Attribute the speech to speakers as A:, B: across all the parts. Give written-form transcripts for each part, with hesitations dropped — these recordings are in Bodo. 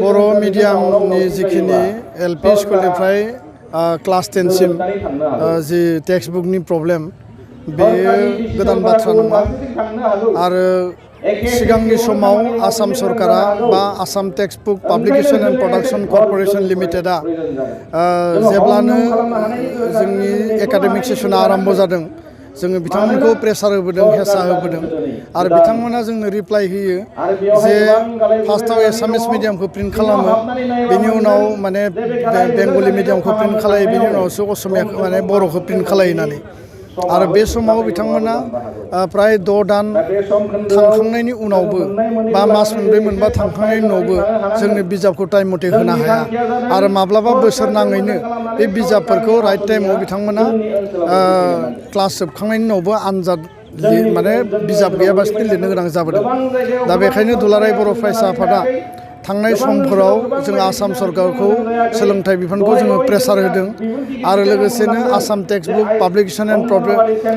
A: बर' मिडियामनि जिखिनि एलपि स्कुलनिफ्राय क्लास 10 सिम जि टेक्सटबुकनि प्रब्लेम बेयो गोदान बाथ्रा नङा आरो सिगांनि समाव आसाम सरकारा बा Assam textbook publication and production corporation लिमिटेडआ जेब्लानो जोंनि एकाडेमिक सेसना आरम्भ जादों जोङो बिथांमोनखौ प्रेसार होबोदों हेसा होबोदों आरो बिथांमोना जोंनो रिप्लाइ होयो जे फार्स्टआव एसामिस मिडियामखौ प्रिन्ट खालामो बेनि उनाव माने बेंगलि मिडियामखौ प्रिन्ट खालायो बेनि उनावसो असमिया माने बर'खौ प्रिन्ट खालायो होननानै आरो बे समाव बिथांमोना प्राय 6 दान थांखांनायनि उनावबो बा मास मोनब्रै मोनबा थांखांनायनि उनावबो जोंनो बिजाबखौ टाइम मथे होनो हाया आरो माब्लाबा बोसोर नाङैनो बे बिजाबफोरखौ राइट टाइमाव बिथांमोना क्लास जोबखांनायनि उनावबो आनजाद माने बिजाब गैयाबासिनो लिरनो गोनां जाबोदों दा बेखायनो दुलाराय बर' फरायसा आफादा थांनाय समफोराव जों आसाम सरकारखौ सोलोंथाइ बिफानखौ जोङो प्रेसार होदों आरो लोगोसेनो Assam textbook publication and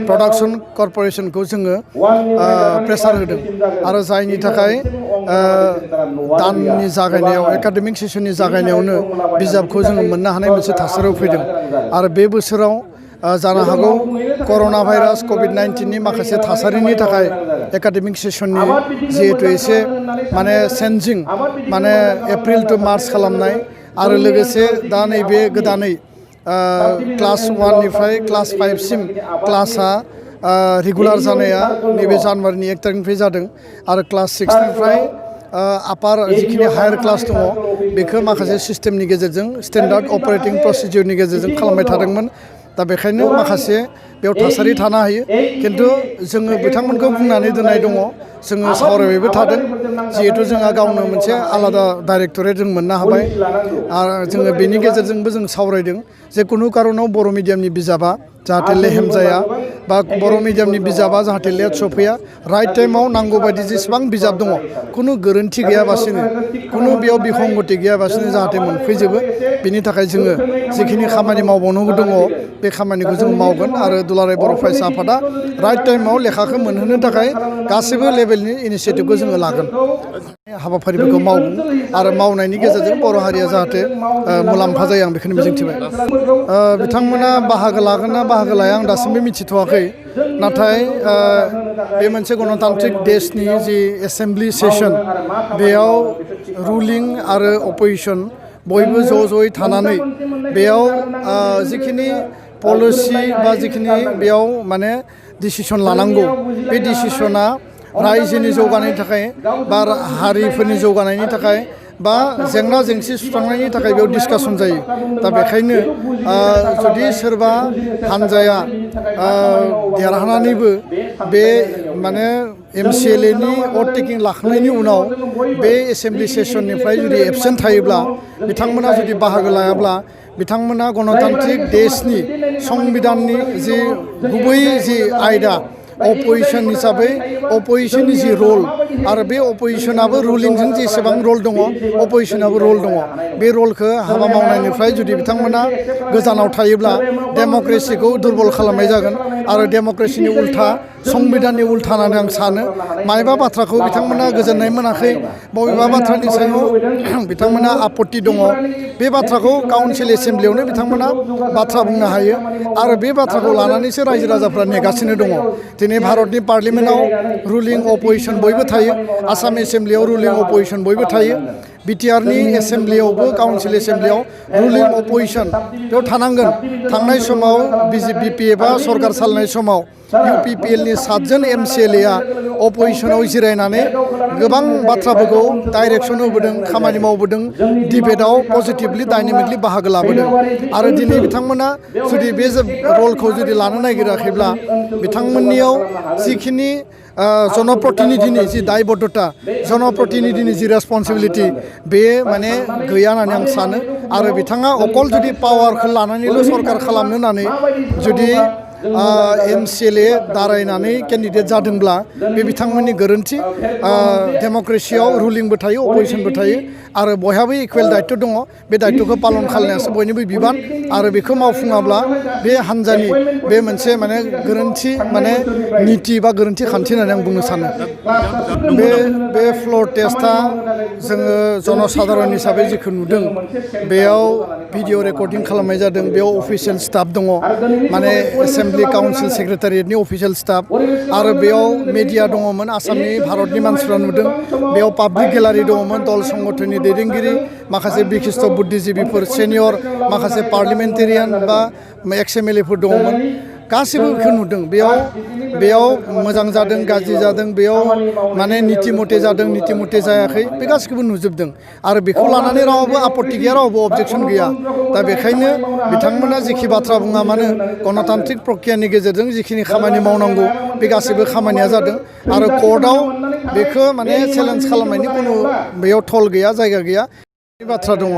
A: production कर्परेशनखौ जोङो प्रेसार होदों आरो जायनि थाखाय दाननि जागायनायाव एकाडेमिक सेसननि जागायनायावनो बिजाबखौ जोङो मोननो हानाय मोनसे थासारियाव फैदों आरो बे बोसोराव जानो हागौ कर'ना भाइरास कभिड-19 नि माखासे थासारिनि थाखाय एकाडेमिक सेसननि जिहेतु एसे माने चेन्जिं माने एप्रिल टु मार्च खालामनाय आरो लोगोसे दा नैबे गोदानै क्लास 1 निफ्राय क्लास 5 सिम क्लासआ रेगुलार जानाया नैबे जानुवारिनि 1 तारिखनिफ्राय जादों आरो क्लास 6 निफ्राय आपार जिखिनि हायार क्लास दङ बेखौ माखासे सिस्टेमनि गेजेरजों स्टेन्डार्ड अपारेटिं प्रसिडिउरनि गेजेरजों खालामबाय थादोंमोन दा बेखायनो माखासे बेयाव थासारि थानो हायो खिन्थु जोङो बिथांमोनखौ बुंनानै दोननाय दङ जोङो सावरायबायबो थादों जिहेतु जोंहा गावनो मोनसे आलादा डाइरेक्टरेट जों मोननो हाबाय आरो जोङो बेनि गेजेरजोंबो जों सावरायदों जे कुनु कारनाव बर' मिडियामनि बिजाबा जाहाथे लेहेम जाया बा बर' मिडियामनि बिजाबा जाहाथे लेट सफैया राइट टाइमाव नांगौ बायदि जेसेबां बिजाब दङ कुनु गोरोन्थि गैयाबासिनो कुनु बेयाव बिसंगति गैयाबासिनो जाहाथे मोनफैजोबो बेनि थाखाय जोङो जिखिनि खामानि मावबावनांगौ दङ बे खामानिखौ जों मावगोन आरो दुलाराय बर' फरायसा आफादा राइट टाइमाव लेखाखौ मोनहोनो थाखाय गासैबो लेभेलनि इनिसियेटिभखौ जोङो लागोन हाबाफारिफोरखौ मावगोन आरो मावनायनि गेजेरजों बर' हारिया जाहाथे मुलाम्फा जायो आं बेखौनो मिजिंथिबाय बिथांमोना बाहागो लागोन ना बाहागो लाया आं दासिमबो मिथिथ'वाखै नाथाय बे मोनसे गणतान्त्रिक देशनि जि एसेम्ब्लि सेसन बेयाव रुलिं आरो अपोजिसन बयबो ज'यै थानानै बेयाव जिखिनि पलिसि बा जिखिनि बेयाव माने डिसिसन लानांगौ बे डिसिसना रायजोनि जौगानायनि थाखाय बा हारिफोरनि जौगानायनि थाखाय बा जेंना जेंसि सुस्रांनायनि थाखाय बेयाव डिसकासन जायो दा बेखायनो जुदि सोरबा हान्जाया देरहानानैबो बे माने MCLA नि अथ टेकिं लाखांनायनि उनाव बे एसेम्ब्लि सेसननिफ्राय जुदि एबसेन्ट थायोब्ला बिथांमोना जुदि बाहागो लायाब्ला बिथांमोना गणतान्त्रिक देशनि संबिधाननि जि गुबै जि आयदा अपोजिशन हिसाबै अपोजिशननि जि रल आरो बे अपोजिशनाबो रुलिंजों जेसेबां रल दङ अपोजिशनाबो रल दङ बे रलखौ हाबा मावनायनिफ्राय जुदि बिथांमोना गोजानाव थायोब्ला डेम'क्रेसिखौ दुरबल खालामनाय जागोन आरो डेम'क्रेसिनि उल्था संबिधाननि उल्था होननानै आं सानो मायबा बाथ्राखौ बिथांमोना गोजोननाय मोनाखै बबेबा बाथ्रानि सायाव बिथांमोना आपत्ति दङ बे बाथ्राखौ काउन्सिल एसेम्ब्लियावनो बिथांमोना बाथ्रा बुंनो हायो आरो बे बाथ्राखौ लानानैसो रायजो राजाफ्रा नेगासिनो दङ दिनै भारतनि पार्लियामेन्टआव रुलिं अपोजिशन बयबो थायो आसाम एसेम्ब्लियाव रुलिं अपोजिशन बयबो थायो बिटिआरनि एसेम्ब्लियावबो काउन्सिल एसेम्ब्लियाव रुलिं अपोजिशन बेयाव थानांगोन थांनाय समाव BPA बा सरकार सालायनाय समाव UPPLनि 7 जन MCLA अपोजिशनाव जिरायनानै गोबां बाथ्राफोरखौ डाइरेक्सन होबोदों खामानि मावबोदों डिबेटआव पजिटिभलि डाइनामिकलि बाहागो लाबोदों आरो दिनै बिथांमोना जुदि बे रलखौ जुदि लानो नागिराखैब्ला बिथांमोननियाव जिखिनि जनप्रतिनिधिनि जि दायबद्धता जनप्रतिनिधिनि जि रेसपन्सिबिलिटि बे माने गैया होननानै आं सानो आरो बिथाङा अकल जुदि पावारखौ लानानैल' सरकार खालामनो होननानै जुदि MCLA दारायनानै केन्डिडेट जादोंब्ला बे बिथांमोननि गोरोन्थि डेम'क्रेसियाव रुलिंबो थायो अपोजिशनबो थायो आरो बयहाबो इकुवेल दायित्व दङ बे दायित्वखौ पालन खालामनायासो बयनिबो बिबान आरो बेखौ मावफुङाब्ला बे हान्जानि बे मोनसे माने गोरोन्थि माने नीति बा गोरोन्थि खान्थि होननानै आं बुंनो सानो बे फ्ल'र टेस्टआ जोङो जनसाधारन हिसाबै जेखौ नुदों बेयाव भिडिअ रेकर्डिं खालामनाय जादों बेयाव अफिसियेल स्टाफ दङ माने एसेम्बलि काउन्सिल सेक्रेटारियेटनि अफिसियेल स्टाफ आरो बेयाव मेडिया दङमोन आसामनि भारतनि मानसिफ्रा नुदों बेयाव पाब्लिक गेलारि दङमोन दल संगठननि दैदेनगिरि माखासे बिखिस्त बुद्धिजीबिफोर सेनियर माखासे पार्लिमेन्टेरियान बा एक्स MLA फोर दङमोन गासिबो बेखौ नुदों बेयाव मोजां जादों गाज्रि जादों बेयाव माने नीति मथे जादों नीति मथे जायाखै बे गासिखौबो नुजोबदों आरो बेखौ लानानै रावबो आपत्ति गैया रावबो अबजेक्सन गैया दा बेखायनो बिथांमोना जेखि बाथ्रा बुङा मानो गणतान्त्रिक प्रक्रियानि गेजेरजों जिखिनि खामानि मावनांगौ बे गासिबो खामानिया जादों आरो कर्टआव बेखौ माने चेलेन्ज खालामनायनि खुनु बेयाव थल गैया जायगा गैया बे बाथ्रा दङ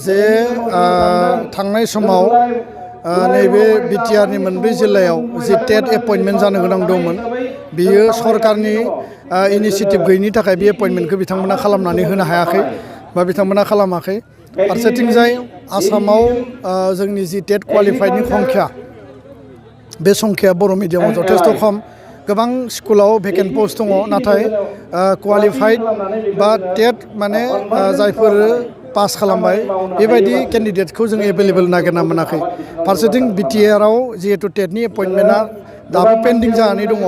A: जे थांनाय समाव नैबे बिटिआरनि मोनब्रै जिल्लायाव जि टेट एपइन्टमेन्ट जानो गोनां दंमोन बियो सरकारनि इनिसियेटिभ गैयिनि थाखाय बे एपइन्टमेन्टखौ बिथांमोना खालामनानै होनो हायाखै बा बिथांमोना खालामाखै फारसेथिंजाय आसामाव जोंनि जि टेट क्वालिफाइडनि संख्या बे संख्याया बर' मिडियामाव जथेस्थ' खम गोबां स्कुलाव भेकेन्ट पस्ट दङ नाथाय क्वालिफाइड बा टेट माने जायफोर पास खालामबाय बेबायदि केन्डिडेटखौ जों एभेलेबल नागिरना मोनाखै फारसेथिं बिटिआरआव जिहेतु टेटनि एपइन्टमेन्टआ दाबो पेन्डिं जानानै दङ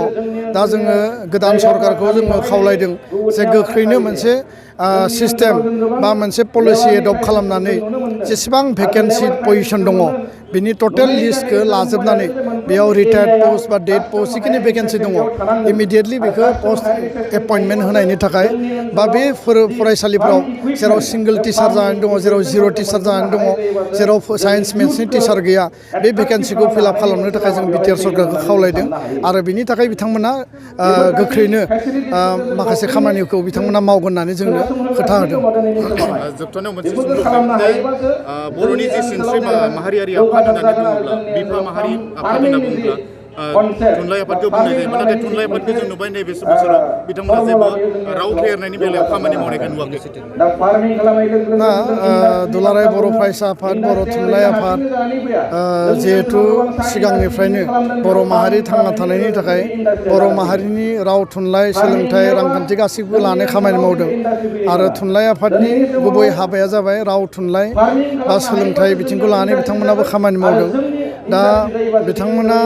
A: दा जोङो गोदान सरकारखौ जोङो खावलायदों जे गोख्रैनो मोनसे सिस्टेम बा मोनसे पलिसि एडप्ट खालामनानै जेसेबां भेकेन्सि पजिशन दङ बिनि टटेल लिस्टखौ लाजोबनानै बेयाव रिटायार्ड पस्ट बा डेट पस्ट जिखिनि भेकेन्सि दङ इमिडियेटलि बेखौ पस्ट एपइन्टमेन्ट होनायनि थाखाय बा बे फरायसालिफ्राव जेराव सिंगल टिचार जानानै दङ जेराव जिर' टिचार जानानै दङ जेराव साइन्स मेथ्सनि टिचार गैया बे भेकेन्सिखौ फिलआप खालामनो थाखाय जों बिटिआर सरकारखौ खावलायदों आरो बिनि थाखाय बिथांमोना गोख्रैनो माखासे खामानिखौ बिथांमोना मावगोन होननानै जोंनो खोथा होदों
B: जोबथारनायाव मोनसे बर'नि जे सिनस्रि माहारियारि आफाद होननानै बुङोब्ला बिफा माहारि आफाद होनना बुङोब्ला थुनलाइ आफादखौ बुंनाय जायो नाथाय थुनलाइ आफादखौ जों नुबाय नैबे बोसोराव बिथांमोना जेबो राव फेहेरनायनि बेलायाव खामानि मावनायखौ नुवाखै
A: ना दुलाराय बर' फरायसा आफाद बर' थुनलाइ आफाद जिहेथु सिगांनिफ्रायनो बर' माहारि थांना थानायनि थाखाय बर' माहारिनि राव थुनलाइ सोलोंथाइ रांखान्थि गासैखौबो लानानै खामानि मावदों आरो थुनलाइ आफादनि गुबै हाबाया जाबाय राव थुनलाइ बा सोलोंथाइ बिथिंखौ लानानै बिथांमोनाबो खामानि मावदों दा बिथांमोना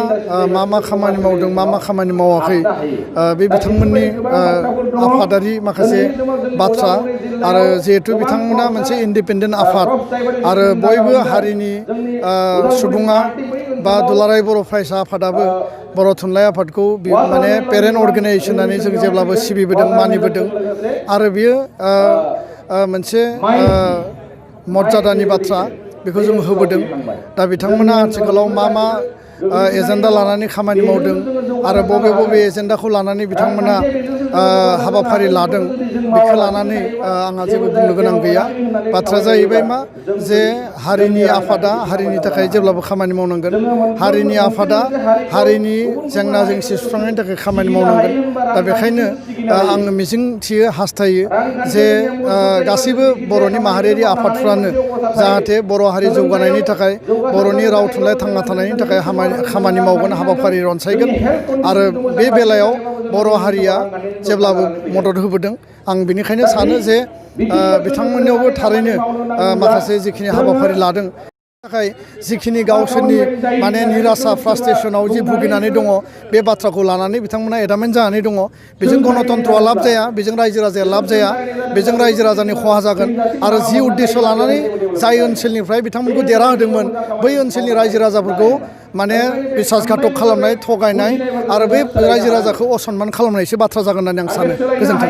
A: मा खामानि मावदों मा खामानि मावाखै बे बिथांमोननि आफादारि माखासे बाथ्रा आरो जिहेतु बिथांमोना मोनसे इन्डिपेन्डेन्ट आफाद आरो बयबो हारिनि सुबुङा बा दुलाराय बर' फरायसा आफादाबो बर' थुनलाइ आफादखौ माने पेरेन्ट अर्गेनाइजेसन होननानै जों जेब्लाबो सिबिबोदों मानिबोदों आरो बियो मोनसे मर्यादानि बाथ्रा बेखौ जों होबोदों दा बिथांमोना आथिखालाव मा एजेन्डा लानानै खामानि मावदों आरो बबे एजेन्डाखौ लानानै बिथांमोना हाबाफारि लादों बेखौ लानानै आंहा जेबो बुंनो गोनां गैया बाथ्राया जाहैबाय मा जे हारिनि आफादा हारिनि थाखाय जेब्लाबो खामानि मावनांगोन हारिनि आफादा हारिनि जेंना जेंसि सुस्रांनायनि थाखाय खामानि मावनांगोन दा बेखायनो आङो मिजिंथियो हास्थायो जे गासैबो बर'नि माहारियारि आफादफ्रानो जाहाथे बर' हारि जौगानायनि थाखाय बर'नि राव थुनलाइ थांना थानायनि थाखाय खामानि मावगोन हाबाफारि रनसायगोन आरो बे बेलायाव बर' हारिया जेब्लाबो मदद होबोदों आं बेनिखायनो सानो जे बिथांमोननियावबो थारैनो माखासे जिखिनि हाबाफारि लादों थाखाय जिखिनि गावसोरनि माने निरासा फ्रास्ट्रेसनाव जि भुगिनानै दङ बे बाथ्राखौ लानानै बिथांमोना एडामेन्ट जानानै दङ बेजों गणतन्त्रआ लाब जाया बेजों रायजो राजाया लाब जाया बेजों रायजो राजानि खहा जागोन आरो जि उद्देश्य लानानै जाय ओनसोलनिफ्राय बिथांमोनखौ देरहाहोदोंमोन बै ओनसोलनि रायजो राजाफोरखौ माने बिसासघातक खालामनाय थगायनाय आरो बै रायजो राजाखौ असनमान खालामनायसो बाथ्रा जागोन होननानै आं सानो गोजोन्थों।